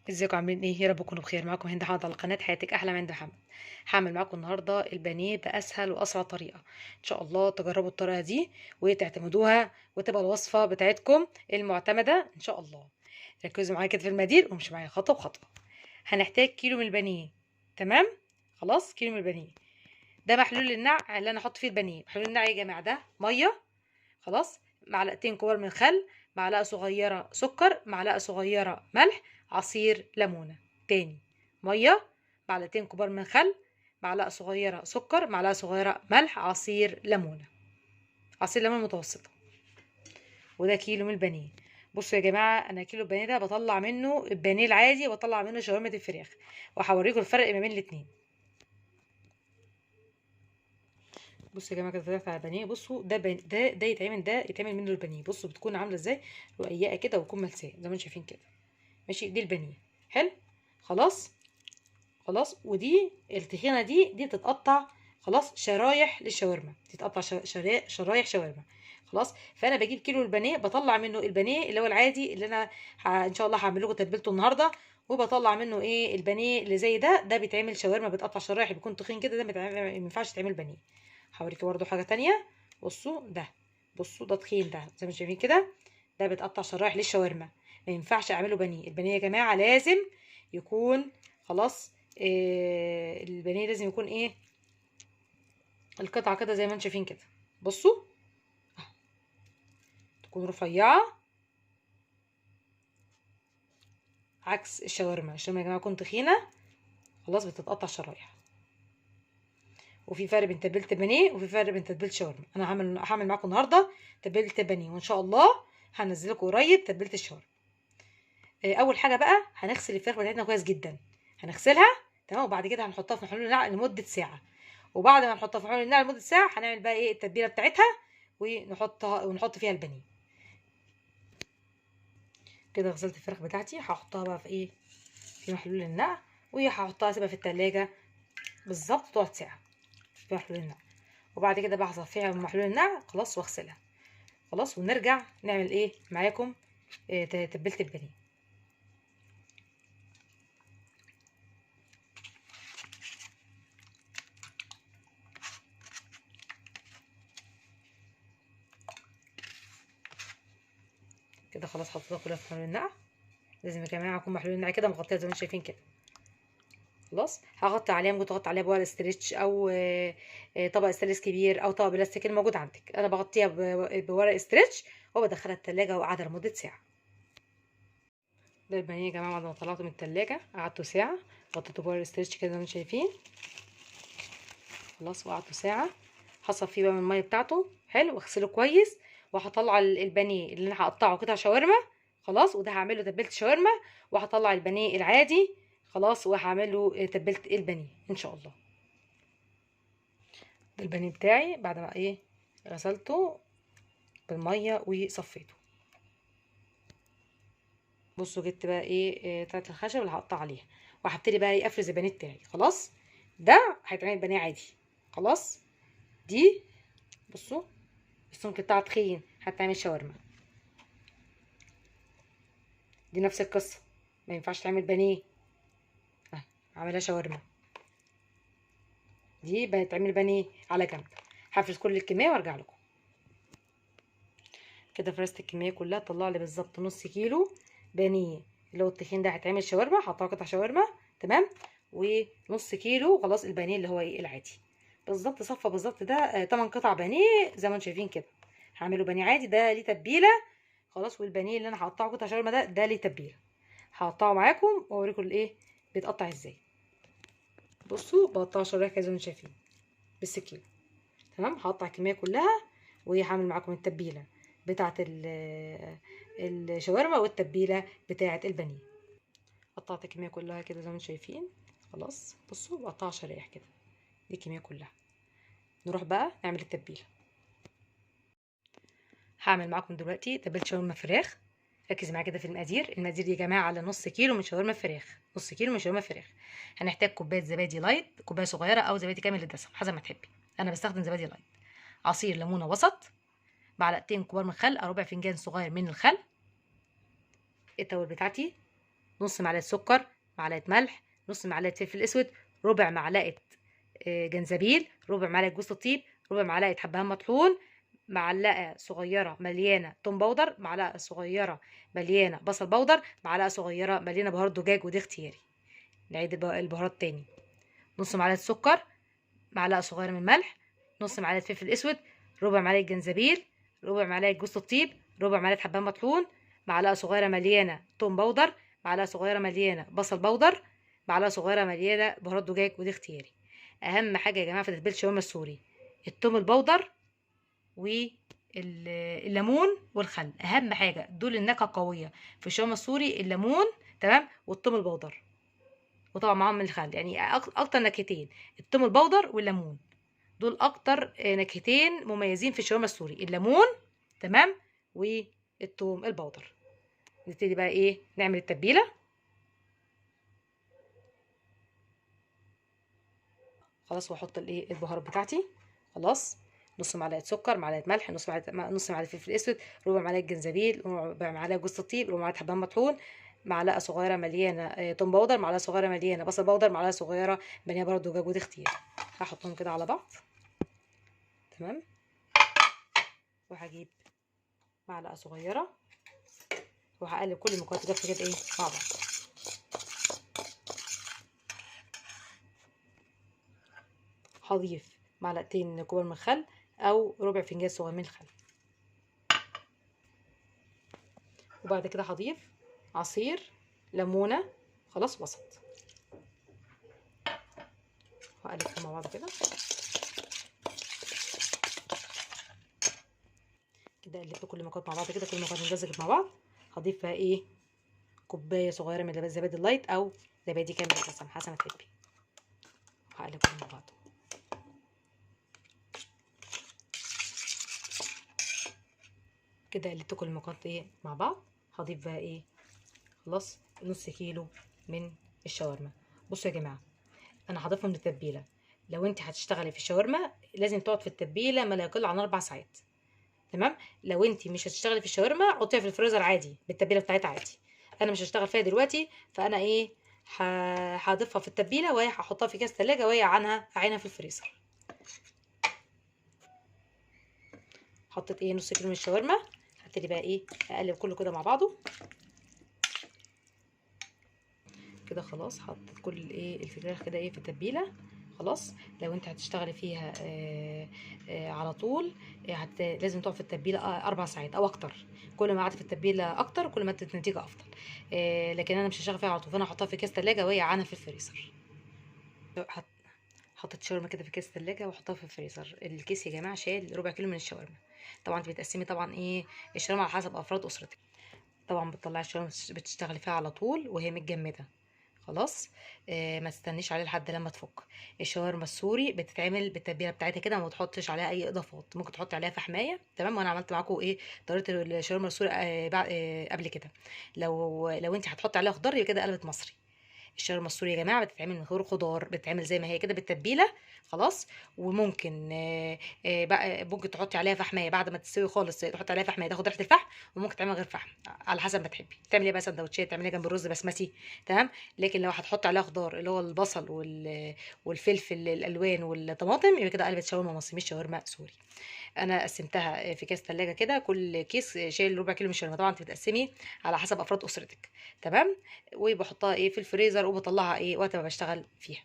ازيكم عاملين ايه؟ يا رب تكونوا بخير. معاكم هند حمد على قناة حياتك احلى من هند حمد. هعمل معاكم النهارده البانيه باسهل واسرع طريقه، ان شاء الله تجربوا الطريقة دي وتعتمدوها وتبقى الوصفة بتاعتكم المعتمدة ان شاء الله. ركزوا معايا كده في المقادير وامشوا معايا خطوة بخطوة. هنحتاج كيلو من البانيه، تمام؟ خلاص، كيلو من البانيه ده محلول النقع اللي انا احط فيه البانيه. محلول النقع يا جماعة ده مية، خلاص، معلقتين كبار من الخل، معلقه صغيرة سكر، معلقه صغيرة ملح، عصير ليمونه. تاني، مية، معلقتين كبار من خل، معلقه صغيرة سكر، معلقه صغيرة ملح، عصير ليمونه، عصير ليمون متوسطه. وده كيلو من البانيه. بصوا يا جماعة، انا كيلو البانيه ده بطلع منه البانيه العادي وبطلع منه شاورما الفراخ، وهوريكم الفرق ما بين الاتنين. بصوا يا جماعة كده طلعت على البانيه. بصوا ده ده يتعمل منه البانيه. بصوا بتكون عامله ازاي، رقيقه كده وتكون ملساء زي ما انتم شايفين كده، ماشي. دي البانيه، حلو، خلاص خلاص. ودي التخينه دي بتتقطع خلاص شرايح للشاورما، تتقطع شرايح شاورما، خلاص. فانا بجيب كيلو البانيه، بطلع منه البانيه اللي هو العادي اللي انا ان شاء الله هعمل لكم تتبيلته النهارده، وبطلع منه ايه البانيه اللي زي ده. ده بيتعمل شاورما، بيتقطع شرايح، بيكون تخين كده، ده ما ينفعش يتعمل بانيه. هوريكم برده حاجة تانية. بصوا ده، بصوا ده تخين، ده زي ما شايفين كده، ده بيتقطع شرايح للشاورما، ما ينفعش اعمله بانيه. البانيه يا جماعة لازم يكون خلاص إيه، البانيه لازم يكون ايه، القطعة كده زي ما انتم شايفين كده. بصوا تكون رفيعة عكس الشاورما. الشاورما يا جماعة تكون تخينة، خلاص، بتتقطع شرايح. وفي فرق بين تتبيله البانيه وفي فرق بين تتبيله الشاورما. انا هعمل معاكم النهارده تتبيله البانيه، وان شاء الله هنزل لكم قريب تتبيله الشاورما. اول حاجة بقى هنغسل الفراخ بتاعتنا كويس جدا، هنغسلها تمام، وبعد كده هنحطها في محلول النقع لمدة ساعة. وبعد ما نحطها في محلول النقع لمدة ساعة هنعمل بقى ايه التتبيله بتاعتها ونحطها ونحط فيها البانيه. كده غسلت الفراخ بتاعتي، هحطها بقى في ايه، في محلول النقع، وهحطها اسيبها في التلاجة بالظبط تقعد ساعة في محلول النقع. وبعد كده بقى هصفيها من محلول النقع خلاص واغسلها خلاص، ونرجع نعمل ايه معاكم إيه تتبيله البانيه. كده خلاص حطيتها كلها في محلول النقع. لازم يا جماعة يكون محلول النقع كده مغطيه زي ما انتم شايفين كده، خلاص. هغطي عليها، ممكن تغطي عليها بورق stretch او طبق ستانلس كبير او طبق بلاستيك الموجود عندك. انا بغطيها بورق stretch وبدخلها التلاجة وقعدها لمدة ساعة. ده البانيه يا جماعة بعد ما طلعته من التلاجة قعدته ساعة، غطيته بورق stretch كده زي ما انتم شايفين، خلاص، وقعدته ساعة. هصفيه بقى من المية بتاعته، حلو، واغسله كويس، وهطلع البانيه اللي انا هقطعه قطع شاورما، خلاص، وده هعمله تتبيله شاورما، وهطلع البانيه العادي خلاص وهعمله تتبيله البانيه ان شاء الله. ده البانيه بتاعي بعد ما ايه غسلته بالمية وصفيته. بصوا جبت بقى ايه بتاعه الخشب اللي هقطع عليها، وهبتدي بقى ايه افرز البانيه بتاعي. خلاص، ده هيتعمل بانيه عادي، خلاص. دي بصوا السمك بتاعها تخين، هتعمل شاورما. دي نفس القصة، ما ينفعش تعمل بانيه، عاملها شاورما. دي بتعمل بانيه على جنب. هفرز كل الكمية وارجع لكم. كده فرزت الكمية كلها، طلع لي بالظبط نص كيلو بانيه اللي هو التخين ده هيتعمل شاورما، هحطها قطع شاورما، تمام، ونص كيلو خلاص البانيه اللي هو ايه العادي بالظبط. صفى بالظبط ده 8 قطع بانيه زي ما انتم شايفين كده. هعمله بانيه عادي، ده ليه تتبيله خلاص، والبانيه اللي انا هقطعه قطع شاورما ده ليه تتبيله، هقطعه معاكم واوريكم الايه بيتقطع ازاي. بصوا بقطعه شرايح كده زي ما انتم شايفين بالسكينة، تمام. هقطع الكمية كلها وهعمل معاكم التتبيله بتاعه الشاورما والتتبيله بتاعه البانيه. قطعت الكمية كلها كده زي ما انتم شايفين، خلاص. بصوا بقطعها شرايح كده، دي الكمية كلها. نروح بقى نعمل التتبيله. هعمل معاكم دلوقتي تتبيله شاورما فراخ. ركز معايا كده في المقادير. المقادير يا جماعة على نص كيلو من شاورما فراخ، نص كيلو من شاورما فراخ. هنحتاج كوباية زبادي light، كوباية صغيرة او زبادي كامل الدسم حسب ما تحبي، انا بستخدم زبادي light. عصير ليمونه وسط، معلقتين كبار من خل او ربع فنجان صغير من الخل. التوابل بتاعتي نص معلقه سكر، معلقه ملح، نص معلقه فلفل اسود، ربع معلقه جنزبيل، ربع معلقه جوز الطيب، ربع معلقه حبهان مطحون، معلقه صغيرة مليانة توم powder، معلقه صغيرة مليانة بصل powder، معلقه صغيرة مليانة بهارات دجاج، ودي اختياري. نعيد البهارات تاني. نص معلقه سكر، معلقه صغيرة من ملح، نص معلقه فلفل اسود، ربع معلقه جنزبيل، ربع معلقه جوز الطيب، ربع معلقه حبهان مطحون، معلقه صغيرة مليانة توم powder، معلقه صغيرة مليانة بصل powder، معلقه صغيرة مليانة بهارات دجاج، ودي اختياري. اهم حاجة يا جماعة في تتبيله الشاورما السوري التوم ال powder والليمون والخل، اهم حاجة دول النكهة قوية في الشاورما السوري، الليمون تمام والتوم ال powder، وطبعا معاهم الخل. يعني اكتر نكهتين التوم ال powder والليمون، دول اكتر نكهتين مميزين في الشاورما السوري، الليمون تمام والتوم ال powder. نبتدي بقى ايه نعمل التتبيله. خلاص، واحط الايه البهارات بتاعتي. خلاص، نص معلقه سكر، معلقه ملح، نص معلقه فلفل اسود، ربع معلقه جنزبيل، ربع معلقه جوز الطيب، ربع معلقه حبهان مطحون، معلقه صغيرة مليانة توم powder، معلقه صغيرة مليانة بصل powder، معلقه صغيرة مليانة بهارات دجاج، ودي اختياري. هحطهم كده على بعض تمام، وهجيب معلقه صغيرة وهقلب كل المكونات الجافه كده ايه مع بعض. هضيف معلقتين كبار من الخل او ربع فنجان صغير من الخل، وبعد كده هضيف عصير ليمونه خلاص وسط، وهقلبهم مع بعض كده كده. قلبت كل المكونات مع بعض كده، كل المكونات اندمجت مع بعض. هضيف بقى ايه كوباية صغيرة من الزبادي ال light او زبادي كامل الدسم حسب ما تحبي، وهقلب كله مع بعض. كده قلبت كل المكونات ايه مع بعض. هضيف بقى ايه خلاص نص كيلو من الشاورما. بصوا يا جماعة، انا هضيفهم للتتبيله. لو انت هتشتغلي في الشاورما لازم تقعد في التتبيله ما لا يقل عن 4 ساعات تمام. لو انت مش هتشتغلي في الشاورما حطيها في الفريزر عادي بالتتبيله بتاعتها عادي. انا مش هشتغل فيها دلوقتي، فانا ايه هضيفها في التتبيله وهي هحطها في كاس تلاجة وهي عينها في الفريزر. حطيت ايه نص كيلو من الشاورما. هبتدي بقى ايه اقلب كله كده مع بعضه كده. خلاص، حطيت كل ايه الفراخ كده ايه في التتبيله. خلاص، لو انت هتشتغلي فيها على طول لازم تقف في التتبيله 4 ساعات او اكتر. كل ما قعدت في التتبيله اكتر كل ما ادت نتيجة افضل. لكن انا مش هشتغل فيها على طول، فانا هحطها في كيس تلاجة وهي عنها في الفريزر. حطيت شاورما كده في كيس تلاجة واحطها في الفريزر. الكيس يا جماعة شال ربع كيلو من الشاورما. طبعا انت بتقسمي طبعا ايه الشاورما على حسب افراد اسرتك. طبعا بتطلعي الشاورما بتشتغلي فيها على طول وهي متجمده. خلاص، ما تستنيش عليه لحد لما تفك. الشاورما السوري بتتعمل بالتتبيله بتاعتها كده، ما تحطش عليها اي اضافات، ممكن تحطي عليها فحمايه تمام. وانا عملت معاكم ايه طريقه الشاورما السوري قبل كده. لو انت هتحطي عليها خضار يبقى كده قلبت مصري. الشاورما السوري يا جماعة بتتعمل من غير خضار، بتتعمل زي ما هي كده بالتتبيله خلاص. وممكن ممكن تحطي عليها فحمايه بعد ما تستوي خالص، تحطي عليها فحمايه تاخد ريحه الفحم، وممكن تعمل غير فحم على حسب ما تحبي. تعملي بقى سندوتشات، تعمليها جنب الرز بسمتي تمام. لكن لو هتحطي عليها خضار اللي هو البصل والفلفل الالوان والطماطم يبقى كده قلبت شاورما مصري مش شاورما سوري. انا قسمتها في كيس ثلاجه كده، كل كيس شايل ربع كيلو من الشاورما. طبعا انت بتقسمي على حسب افراد اسرتك تمام. وبحطها ايه في الفريزر وبطلعها ايه وقت ما بشتغل فيها.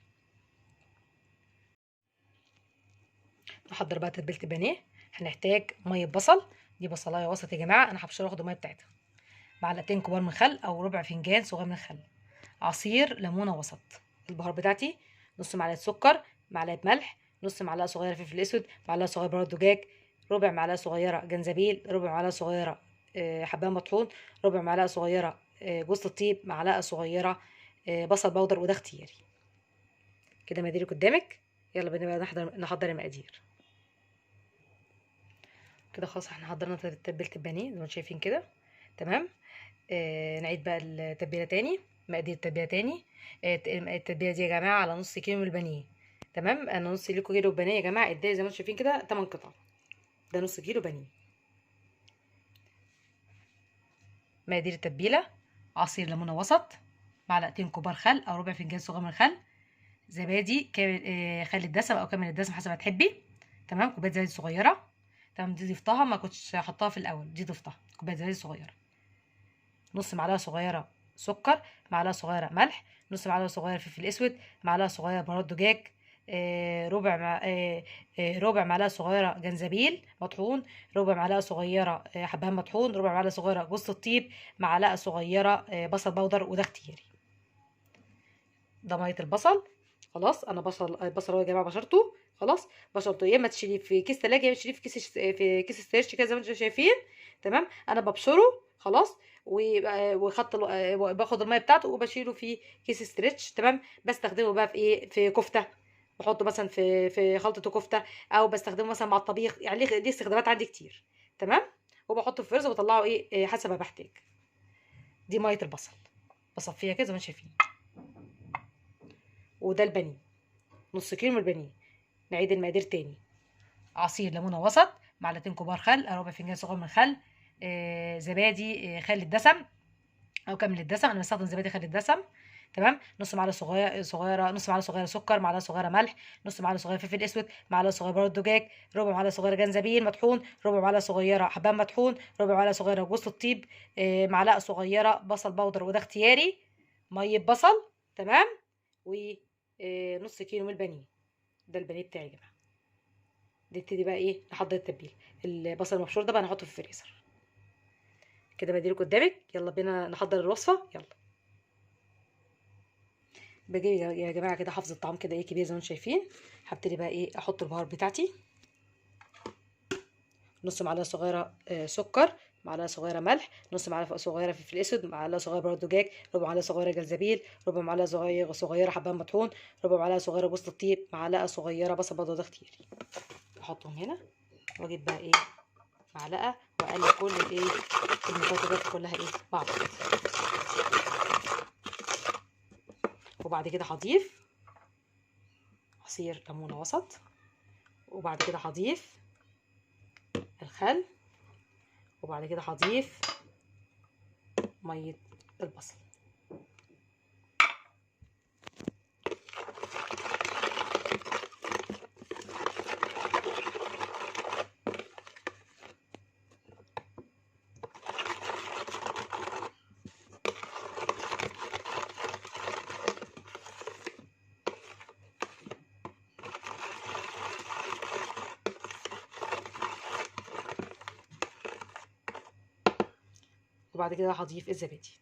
نحضر بقى تتبيله البانيه. هنحتاج مية بصل، دي بصلايه وسط يا جماعة، انا هبشر واخد المية بتاعتها. معلقتين كبار من خل او ربع فنجان صغير من الخل، عصير ليمونه وسط. البهار بتاعتي نص معلقه سكر، معلقه ملح، نص معلقه صغيرة فلفل اسود، معلقه صغيرة بهارات دجاج، ربع معلقه صغيرة جنزبيل، ربع معلقه صغيرة حبهان مطحون، ربع معلقه صغيرة جوز الطيب، معلقه صغيرة بصل بودر، وده اختياري. كده مقاديرك قدامك، يلا بينا بقى نحضر المقادير. كده خلاص احنا حضرنا تتبيله البانيه زي ما انتم شايفين كده تمام. نعيد بقى التتبيله تاني، مقادير التتبيله تاني. التتبيله دي يا جماعة على نص كيلو من البانيه تمام. انا نص كيلو بانيه يا جماعة اداني زي ما انتم شايفين كده 8 قطع، ده نص كيلو بانيه. مقادير التتبيله: عصير ليمونه وسط، معلقتين كبار خل او ربع فنجان صغير من الخل، زبادي كامل خالي الدسم او كامل الدسم حسب ما تحبي. تمام، كوباية زبادي صغيرة. تمام، دي ضفتها، ما كنتش حطاها في الاول، دي ضفتها كوباية زبادي صغيرة، نص معلقه صغيرة سكر، معلقه صغيرة ملح، نص معلقه صغيرة فلفل اسود، معلقه صغيرة بهارات دجاج، ربع معلقه صغيرة جنزبيل مطحون، ربع معلقه صغيرة حبهان مطحون، ربع معلقه صغيرة جوز الطيب، معلقه صغيرة بصل بودر، وده اختياري. ده مية البصل. خلاص، انا البصل هو يا جماعة بشرته، خلاص بشرته، يا اما تشيليه في كيس تلاجة يا اما تشيليه في كيس stretch كده زي ما انتم شايفين. تمام، انا ببشره خلاص، وخدت باخد المية بتاعته وبشيله في كيس stretch. تمام، بستخدمه بقى في ايه؟ في كفته، بحطه مثلا في خلطه كفته، او بستخدمه مثلا مع الطبيخ، يعني ليه استخدامات عندي كتير. تمام، وبحطه في الفريزر وبطلعه ايه حسب ما بحتاج. دي مية البصل بصفيها كده زي ما انتم شايفين. وده البانيه، نص كيلو من البانيه. نعيد المقادير تاني: عصير ليمونه وسط، معلقتين كبار خل، ربع فنجان صغير من الخل، زبادي خالي الدسم او كامل الدسم، انا بستخدم زبادي خالي الدسم. تمام، نص معلقه صغيرة نص معلقه صغيرة سكر، معلقه صغيرة ملح، نص معلقه صغيرة فلفل اسود، معلقه صغيرة بهارات دجاج، ربع معلقه صغيرة جنزبيل مطحون، ربع معلقه صغيرة حبهان مطحون، ربع معلقه صغيرة جوز الطيب، معلقه صغيرة بصل بودر، وده اختياري، مية بصل. تمام، ونص كيلو من البانيه. ده البانيه بتاعي يا جماعة. نبتدي بقى ايه نحضر التتبيله. البصل المبشور ده بقى هنحطه في الفريزر كده، بديله قدامك. يلا بينا نحضر الوصفة. يلا بجيب يا جماعة كده حافظ الطعام كده ايه كبير زي ما انتم شايفين. هبتدي بقى ايه احط البهار بتاعتي، نص معلقه صغيرة سكر، معلقه صغيرة ملح، نص معلقه صغيرة فلفل اسود، معلقه صغيرة بهارات دجاج، ربع معلقه صغيرة جنزبيل، ربع معلقه صغيرة حبهان مطحون، ربع معلقه صغيرة جوز الطيب، معلقه صغيرة بصل بودر، ده اختياري. احطهم هنا واجيب بقى ايه معلقه واقلب كل الايه المكونات كلها ايه مع بعض. وبعد كده هضيف عصير ليمونه وسط، وبعد كده هضيف الخل، وبعد كده هضيف مية البصل. وبعد كده هضيف الزبادي،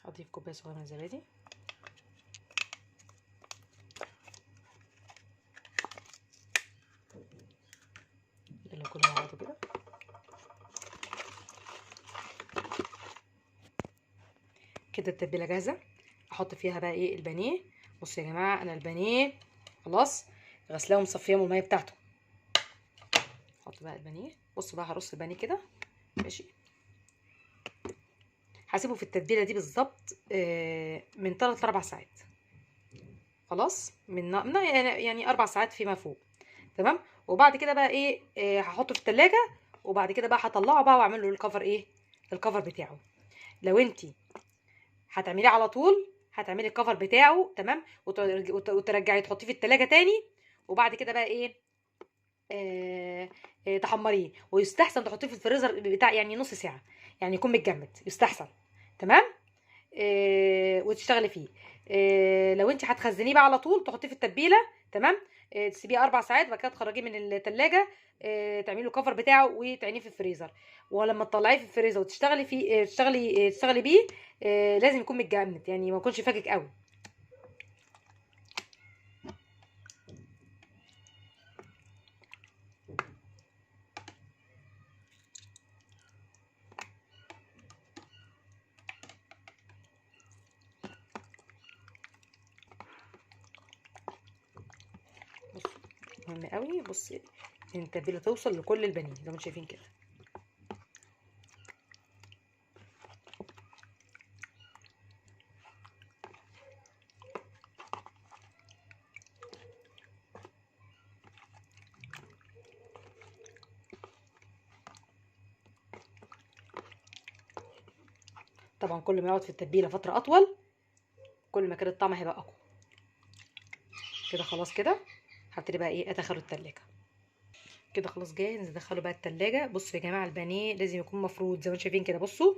هضيف كوباية صغيرة من الزبادي، يلا كله مع بعضه كده. كده التتبيله جاهزة. احط فيها بقى ايه البانيه. بصوا يا جماعة، انا البانيه خلاص غسلاه ومصفيه من المية بتاعته. احط بقى البانيه. بصوا بقى هرص البانيه كده ماشي. هسيبه في التتبيله دي بالظبط من 3 ل 4 ساعات. خلاص، من يعني 4 ساعات فيما فوق. تمام، وبعد كده بقى ايه هحطه في التلاجة، وبعد كده بقى هطلعه بقى واعمل له الكفر ايه الكفر بتاعه. لو انتي هتعمليه على طول هتعملي الكفر بتاعه. تمام، وترجعي تحطيه في التلاجة تاني، وبعد كده بقى ايه تحمريه. ويستحسن تحطيه في الفريزر بتاع يعني نص ساعة، يعني يكون متجمد يستحسن. تمام، وتشتغلي فيه. لو انت هتخزنيه بقى على طول تحطيه في التتبيله. تمام، تسيبيه 4 ساعات، بعد كده تخرجيه من التلاجة، تعملي له الكفر بتاعه وتعينيه في الفريزر. ولما تطلعيه في الفريزر وتشتغلي فيه، تشتغلي بيه، لازم يكون متجمد، يعني ما يكونش فاكك قوي. مهم قوي. بصي التتبيله توصل لكل البانيه زي ما انتم شايفين كده. طبعا كل ما يقعد في التتبيله فترة اطول كل ما كان الطعم هيبقى اقوى. كده خلاص كده هبتدي بقى ايه ادخله التلاجة. كده خلاص جاهز، ندخله بقى التلاجة. بصوا يا جماعة البانيه لازم يكون مفرود زي ما انتم شايفين كده. بصوا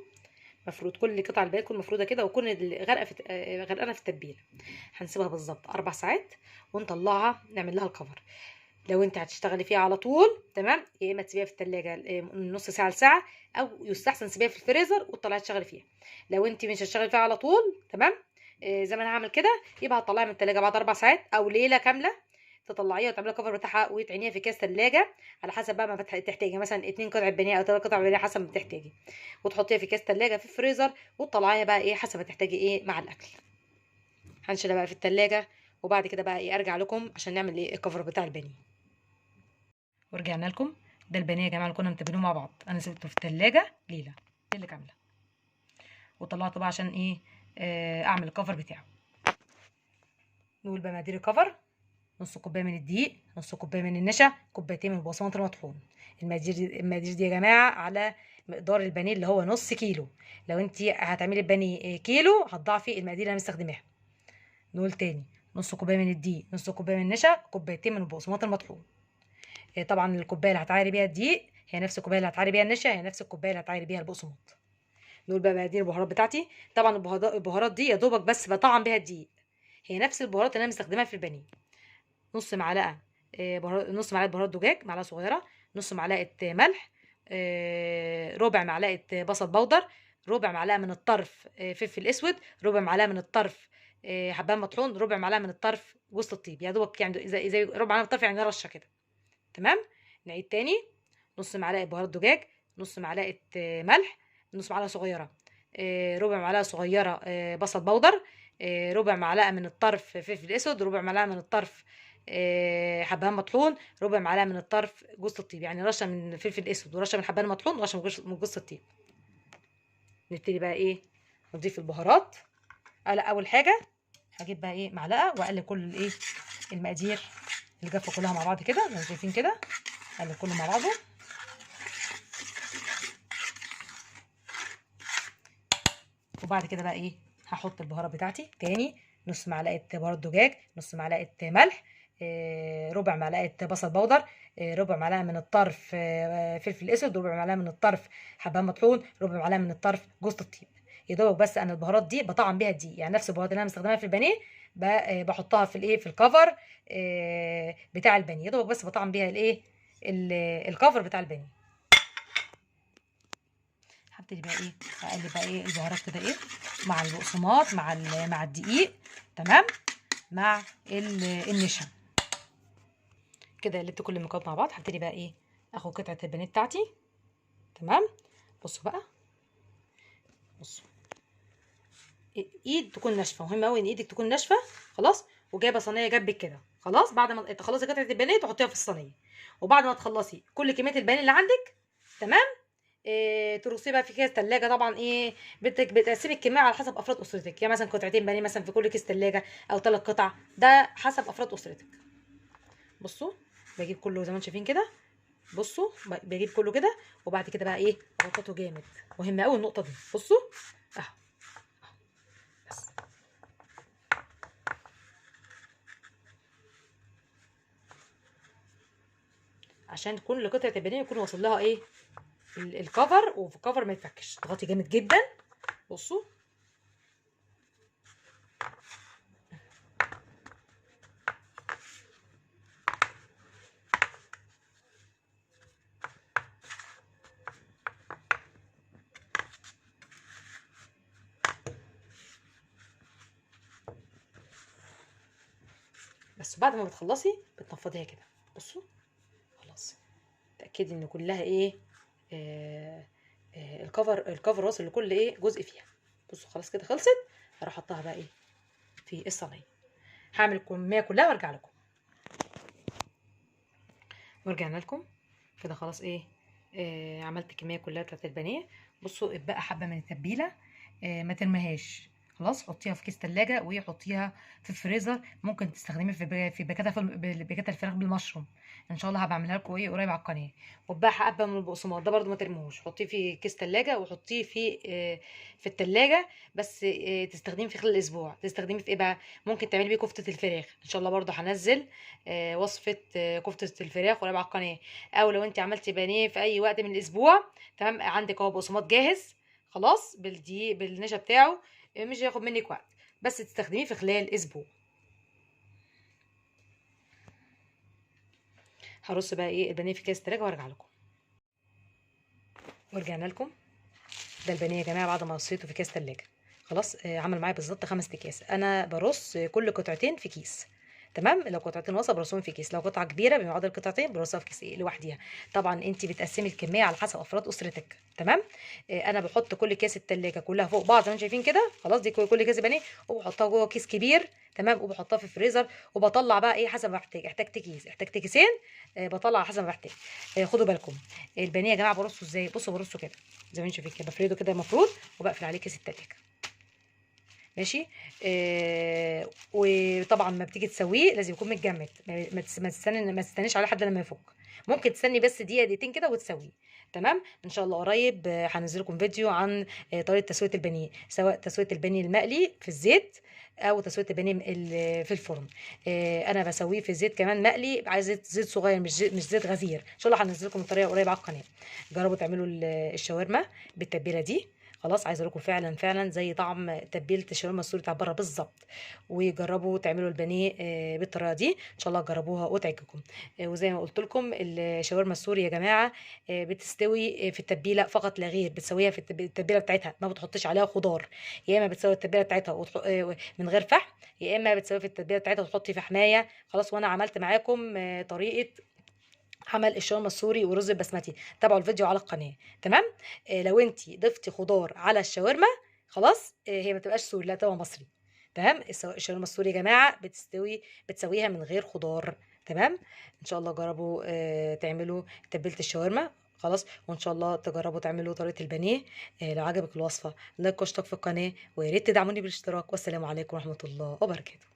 مفرود، كل قطعه البانيه تكون مفروده كده، وتكون غرقه في غرقانة في التتبيله. هنسيبها بالظبط 4 ساعات ونطلعها نعمل لها الكفر. لو انت هتشتغلي فيها على طول تمام، يا اما تسيبيها في التلاجة من نص ساعة لساعة، او يستحسن تسيبيها في الفريزر وتطلعي تشتغلي فيها. لو انت مش هتشتغلي فيها على طول تمام زي ما انا هعمل كده، يبقى هتطلعيها من التلاجة بعد 4 ساعات او ليلة كاملة، تطلعيها وتعملي الكفر بتاعها وتعينيها في كيس ثلاجه على حسب بقى ما تحتاجي، مثلا 2 قطعه بانيه او 3 قطع بانيه حسب ما بتحتاجي، وتحطيها في كيس ثلاجه في الفريزر وتطلعيها بقى ايه حسب ما تحتاجي ايه مع الاكل. هنشيلها بقى في الثلاجة، وبعد كده بقى ايه ارجع لكم عشان نعمل ايه الكفر بتاع البانيه. ورجعنا لكم. ده البانيه يا جماعة اللي كنا متبلينه مع بعض، انا سبته في الثلاجة ليلة كاملة وطلعته بقى عشان ايه اعمل الكفر بتاعه. نقول بقى مقادير الكفر: نص كوباية من الدقيق، نص كوباية من النشا، كوبايتين من البقسماط المطحون. المقادير دي يا جماعة على مقدار البانيه اللي هو نص كيلو. لو انت هتعملي البانيه كيلو هتضاعفي المقادير اللي انا مستخدماها. نقول تاني: نص كوباية من الدقيق، نص كوباية من النشا، كوبايتين من البقسماط المطحون. طبعا الكوباية اللي هتعايري بيها الدقيق هي نفس الكوباية اللي هتعايري بيها النشا، هي نفس الكوباية اللي هتعايري بيها البقسماط. نقول بقى مقادير البهارات بتاعتي. طبعا البهارات دي يا دوبك بس بطعم بيها الدقيق، هي نفس البهارات اللي انا مستخدماها في البانيه. نص معلقه نص معلقه بهارات دجاج، معلقه صغيرة، نص معلقه ملح، ربع معلقه بصل بودر، ربع معلقه من الطرف فلفل اسود، ربع معلقه من الطرف حبان مطحون، ربع معلقه من الطرف جوز الطيب. يا دوبك يعني اذا ربع معلقه من الطرف يعني رشه كده تمام. نعيد تاني: نص معلقه بهارات دجاج، نص معلقه ملح، نص معلقه صغيرة، ربع معلقه صغيرة بصل بودر، ربع معلقه من الطرف فلفل اسود، ربع معلقه من الطرف حبهان مطحون، ربع معلقه من الطرف جوز الطيب، يعني رشه من فلفل اسود ورشه من حبهان مطحون ورشه من جوز الطيب. نبتدي بقى ايه نضيف البهارات. لا اول حاجة هجيب بقى ايه معلقه واقلب كل الايه المقادير الجافه كلها مع بعض كده زي ما شايفين كده، اقلب كله مع بعضه. وبعد كده بقى ايه هحط البهارات بتاعتي تاني: نص معلقه بهارات دجاج، نص معلقه ملح، ربع معلقه بصل بودر، ربع معلقه من الطرف فلفل اسود، ربع معلقه من الطرف حبهان مطحون، ربع معلقه من الطرف جوز الطيب. يا دوبك بس انا البهارات دي بطعم بيها الدقيق، يعني نفس البهارات اللي انا مستخدماها في البانيه بحطها في الايه في الكفر بتاع البانيه، يا دوبك بس بطعم بيها الايه الكفر بتاع البانيه. هبتدي بقى ايه اقلب بقى ايه البهارات كده ايه مع البقسماط مع الدقيق تمام مع النشا كده. قلبت كل المكونات مع بعض. هبتدي بقى ايه اخد قطعه البانيه بتاعتي تمام. بصوا بقى، بصوا ايد تكون ناشفة، مهم قوي ان ايدك تكون ناشفة خلاص، وجايبه صينية جنبك كده خلاص. بعد ما تخلصي قطعه البانيه تحطيها في الصينية، وبعد ما تخلصي كل كمية البانيه اللي عندك تمام إيه ترصيه بقى في كيس ثلاجه. طبعا ايه بتقسمي الكمية على حسب افراد اسرتك، يعني مثلا قطعتين بانيه مثلا في كل كيس ثلاجه او 3 قطع، ده حسب افراد اسرتك. بصوا بجيب كله زي ما انتم شايفين كده، بصوا بجيب كله كده، وبعد كده بقى ايه اغطيه جامد. مهمة قوي النقطة دي. بصوا اهو بس. عشان كل قطعه البانيه يكون واصل لها ايه الكفر، وفي الكفر ما يتفكش. اضغطي جامد جدا. بصوا بس. بعد ما بتخلصي بتنفضيها كده. بصوا خلاص، تاكدي ان كلها ايه الكفر واصل لكل ايه جزء فيها. بصوا خلاص كده خلصت. هروح احطها بقى ايه في الصينية. هعمل الكمية كلها وارجع لكم. ورجعنا لكم كده خلاص ايه عملت الكمية كلها بتاعت البانيه. بصوا اتبقى حبه من التتبيله، ما ترميهاش خلاص. خلاص حطيها في كيس تلاجة وحطيها في الفريزر. ممكن تستخدمي في باكات الفراخ بالمشروم، ان شاء الله هبعملها لكم ايه قريب على القناة. وبقى حبه من البقسماط ده برده ما ترموهوش، حطيه في كيس تلاجة وحطيه في التلاجة، بس تستخدميه في خلال الاسبوع. تستخدميه في ايه بقى؟ ممكن تعملي بيه كفته الفراخ، ان شاء الله برده هنزل وصفه كفته الفراخ قريب على القناة. او لو انت عملتي بانيه في اي وقت من الاسبوع، تمام، عندك اهو بقسماط جاهز خلاص بالدقيق بالنشا بتاعه، مش هياخد منك وقت، بس تستخدميه في خلال اسبوع. هرص بقى ايه البانيه في كيس التلاجة وارجع لكم. ورجعنا لكم. ده البانيه يا جماعة بعد ما رصيته في كيس تلاجة خلاص، عمل معايا بالظبط 5 اكياس. انا برص كل قطعتين في كيس، تمام. لو قطعتين وسط برصهم في كيس، لو قطعه كبيرة بمعدل قطعتين برصها في كيس ايه لوحديها. طبعا انت بتقسمي الكمية على حسب افراد اسرتك، تمام. انا بحط كل كيس التلاجة كلها فوق بعض زي ما انتم شايفين كده خلاص، دي كل كيس بانيه وبحطها جوه كيس كبير، تمام، وبحطها في الفريزر، وبطلع بقى ايه حسب ما بحتاج. احتجت كيس، احتجت كيسين، بطلع على حسب ما بحتاج. خدوا بالكم البانيه يا جماعة برصه ازاي. بصوا برصه كده زي ما انتم شايفين كده، بفرده كده المفروض، وبقفل عليه كيس التلاجة، ماشي. وطبعا ما بتيجي تسويه لازم يكون متجمد، ما تستنيش على حد لما يفك، ممكن تستني بس دقيقة دقيقتين كده وتسويه، تمام. ان شاء الله قريب هنزل لكم فيديو عن طريقه تسويه البانيه، سواء تسويه البانيه المقلي في الزيت او تسويه البانيه في الفرن. انا بسويه في الزيت كمان مقلي، عايز زيت صغير مش زيت غزير. ان شاء الله هنزل لكم الطريقة قريب على القناة. جربوا تعملوا الشاورما بالتتبيله دي خلاص، عايزه لكم فعلا فعلا زي طعم تتبيله الشاورما السوري بتاع بره بالظبط. وجربوا تعملوا البانيه بالطريقة دي، ان شاء الله جربوها وتعجبكم. وزي ما قلت لكم الشاورما السوري يا جماعة بتستوي في التتبيله فقط لا غير، بتسويها في التتبيله بتاعتها، ما بتحطش عليها خضار. يا اما بتسوي التتبيله بتاعتها من غير فحم، يا اما بتسوي في التتبيله بتاعتها وتحطي فحمايه خلاص. وانا عملت معاكم طريقه عمل الشاورما السوري ورز البسمتي، تابعوا الفيديو على القناة، تمام. لو انت ضفتي خضار على الشاورما خلاص، هي ما تبقاش سوري، لا تبقى مصري، تمام. الشاورما السوري يا جماعة بتسويها من غير خضار، تمام. ان شاء الله جربوا تعملوا تتبيله الشاورما خلاص، وان شاء الله تجربوا تعملوا طريقه البانيه. لو عجبك الوصفة لايك واشتراك في القناة، ويا ريت تدعموني بالاشتراك. والسلام عليكم ورحمة الله وبركاته.